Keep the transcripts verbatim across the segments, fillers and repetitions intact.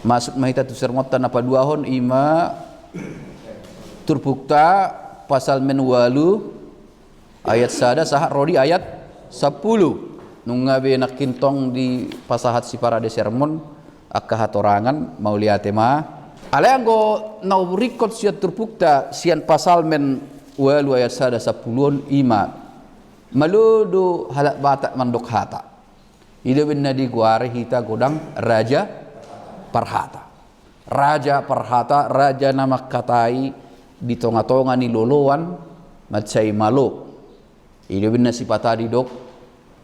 Masuk ma hita tu sermonta na paduahon, ima turpukta Psalmen ualu ayat sada sahat ro di ayat sampulu. Nunga be nangkin tong dipasahat siparade sermon angka hatorangan, mauliate ma. Alai anggo na huringkot sian turpukta sian Psalmen ualu ayat sada sampulu on, ima: Malo do halak Batak mandok hata. I do umbahen na digoari hita godang raja parhata. Raja parhata, raja na mangkatai di tonga-tonga ni loloan, mansai malo. I do umbahen na sipata didok: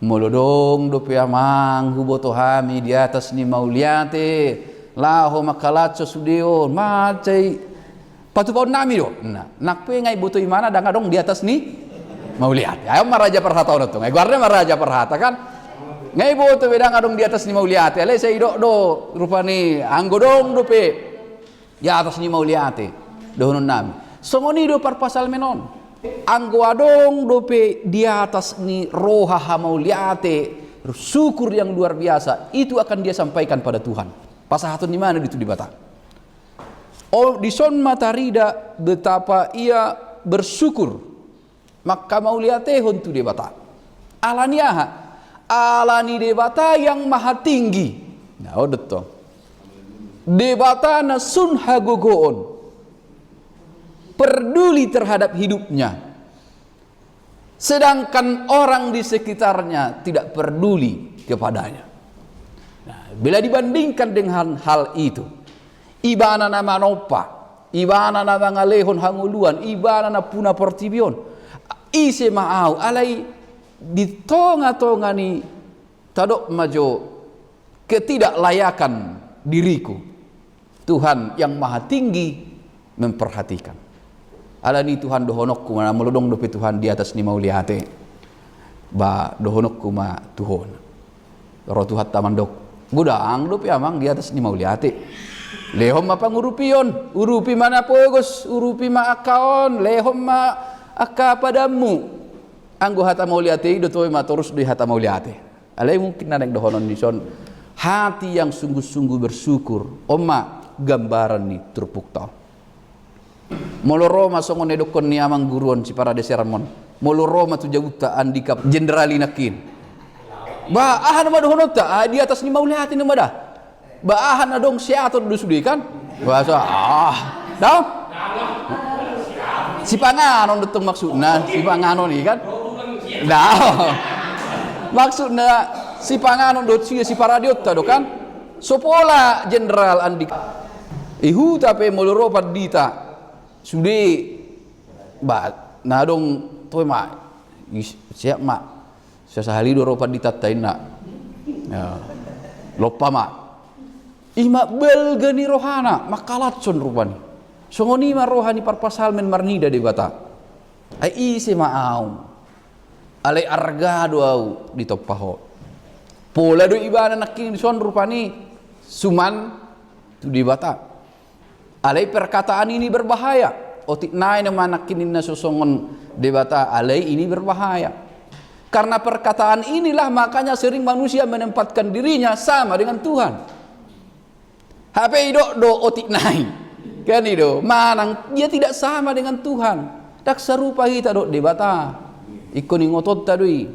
Molo dong dope amang huboto hami di atas ni mauliate, laho mangkalashon sude on, mansai patupaonnami do. Nah, nang pe nga iboto ibana ndang adong di atas ni mauliate. Ai on ma raja parhata on, antong. Ai goarna ma raja parhata, kan? Nga iboto be ndang adong di atas ni mauliate, alai sai didok do rupani: Anggo dong dope di atas ni mauliate, dohononnami. Songon i do parpsalmen on. Anggo adong dope di atas ni roha hamauliate, syukur yang luar biasa, itu akan dia sampaikan pada Tuhan. Pasahaton ni ibana do i tu Debata. O, dison ma tarida betapa ia bersyukur, manghamauliatehon tu Debata. Ala ni aha? Ala ni Debata yang Maha Tinggi. Nah, on do tong. Debata na sun hagogoon, peduli terhadap hidupnya. Sedangkan orang di sekitarnya tidak peduli kepadanya. Nah, bila dibandingkan dengan hal itu, ibana na manompa, ibana na mangalehon hangoluan, ibana nampuna portibi on. Ise ma au, alai di tonga-tonga ni, tadok ma jo, ketidaklayakan diriku, Tuhan yang Maha Tinggi memperhatikan. Ala ni i, Tuhan, dohononku ma, molo dong dope, Tuhan, di atas ni mauliate, ba dohononku ma tu Ho. Ro Tuhanta mandok: Godang dope amang di atas ni mauliate. Lehon ma pangurupion, urupi ma na pogos, urupi ma angka on, lehon ma angka padanmu. Anggo hata mauliate i do, toe ma torus do i hata mauliate. Alai mungkin na naeng dohonon dison, hati yang sungguh-sungguh bersyukur. On ma gambaran ni turpukta on. Molo ro ma songon na nidokkon ni amang guru on, siparade sermon, molo ro ma tu jabunta Andika Jenderal i nangkin, ba aha nama dohononta? Ah, di atas ni mauliate nama da. Ba aha na adong, seaton do sude, kan? Ba so, ah, dao? Sipanganon do tong maksudna, sipanganon i, kan? Dao. Maksudna sipanganon dohot si, siparadeonta do, kan? So pola Jenderal Andika. I huta pe molo ro pandita sude, ba na adong, toe ma, is-, siap ma. Sasahali do ro panditanta, inna. Ya. Lompa ma. I ma balga ni rohana, mangkalashon rupani. Songon i ma roha ni parpsalmen marnida Debata. Ai ise ma au, alai arga do au ditompa Ho. Pola do ibana nangkin dison rupani suman tu Debata. Alai perkataan ini berbahaya. Otik nai nama nangkin ninna so songon Debata, alai ini berbahaya. Karena perkataan inilah makanya sering manusia menempatkan dirinya sama dengan Tuhan. Hape idok do otik nai. Kan i do, manang dia tidak sama dengan Tuhan. Ndang sarupa hita dohot Debata. Ingkon ingotonta do i.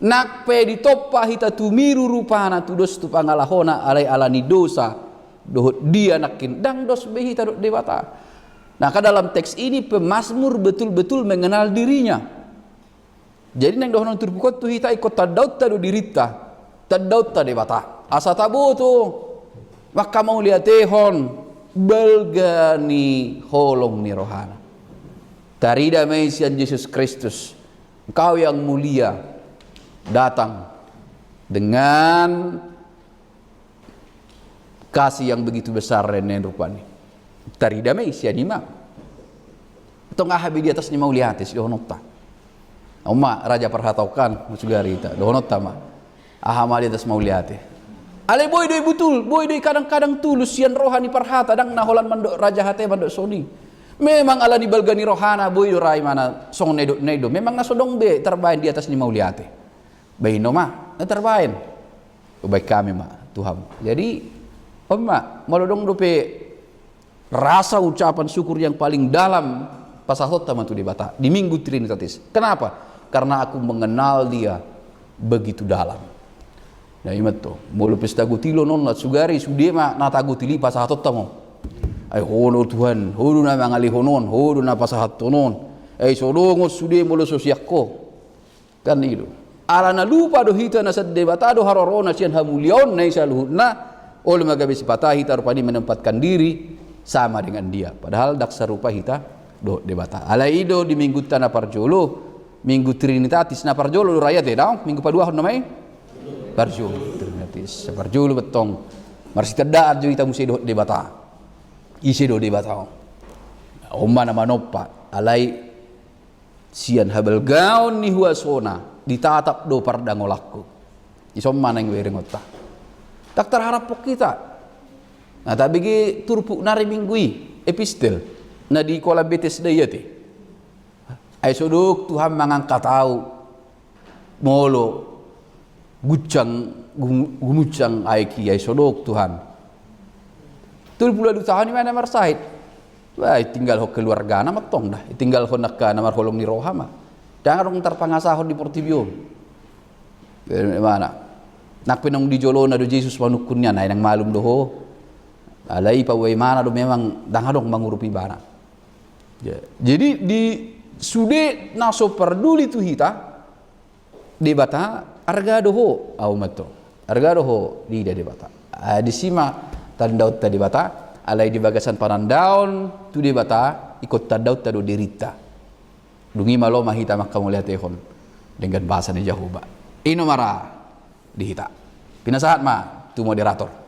Nang pe ditompa hita tumiru rupana tudos tu pangalahona, alai ala ni dosa dohot dia nangkin, ndang dos be hita dohot Debata. Nah, ka dalam teks ini pemazmur betul-betul mengenal dirinya. Jadi naeng dohonon turpuk on tu hita, ingkon tandaonta do dirinta, tandaonta Debata. Asa taboto manghamauliatehon balga ni holong ni rohana. Tarida ma i sian Jesus Kristus. Engkau yang mulia datang dengan kasih yang begitu besar, lain-lain rupani. Tarida ma i sian i ma. Tong aha be di atas ni mauliate sidohononta? On ma raja parhata on, kan, masugari hita dohononta ma. Aha ma di atas mauliate? Alai boi do i butul, boi do i kadang-kadang tulus sian roha ni parhata, ndang na holan mandok raja hata i mandok songon i. Memang ala ni balga ni rohana boi do ra ibana songon na idok nai do. Memang na so dong be tarbaen di atas ni mauliate. Baen ho ma na tarbaen. Ubaen hami ma tu hamu. Jadi, On ma, molo adong dope rasa ucapan syukur yang paling dalam, pasahatonta ma tu Debata di Minggu Trinitatis. Kenapa? Karena aku mengenal Dia begitu dalam. Na i ma antong, molo pesta gotilon on, na sugari sude ma na tagotil i pasahatonta ma. Ai Ho do Tuhan, Ho do na mangalehon on, Ho do na pasahathon on. Ai so dongan sude molo so sian Ho. Kan i do. Ala na lupa do hita na sian Debata do haroroan na sian hamuliaonna i saluhutna, olo ma gabe sipata hita rupani menempatkan diri sama dengan Dia. Padahal ndang sarupa hita dohot Debata. Alai i do di minggunta na parjolo, Minggu Trinitatis na parjolo do ra i ate, daong? Minggu paduahon nama i? Parjolo, Trinitatis. Parjolo ma antong. Marsitandaan jo hita muse dohot Debata. Ise do Debata on? On ma na manompa. Alai sian habalgaon ni huasona ditatap do pardangolanku. Dison ma naeng berengonta. Ndang tarharaphon hita. Na tabege turpuk na ari Minggu i, epistel na di kolam Betesda i ate. Ai so dok Tuhan mangangkat au molo guncang, gum-, gumuncang aek i, ai so dok Tuhan. Tolu pulu ualu taon i ma na marsahit. Bah, tinggalhon keluargana ma antong da, tinggalhon angka na marholong ni roha ma. Ndang adong tarpangasahon di portibi on. Mana? Nang pe naung di jolona do Jesus manungkun nian, ai naeng malum do ho. Alai paboa ibana do memang ndang adong mangurupi ibana. Ya. Jadi di sude na so parduli tu hita, Debata arga do ho, au ma antong. Arga do ho diida Debata. Ah, disi ma tandaonta Debata, alai di bagasan panandaon tu Debata, ingkon tandaonta do dirinta. Dung i malo ma hita manghamauliatehon denggan basa ni Jahowa. I ma ra di hita. Pinasahat ma tu moderator.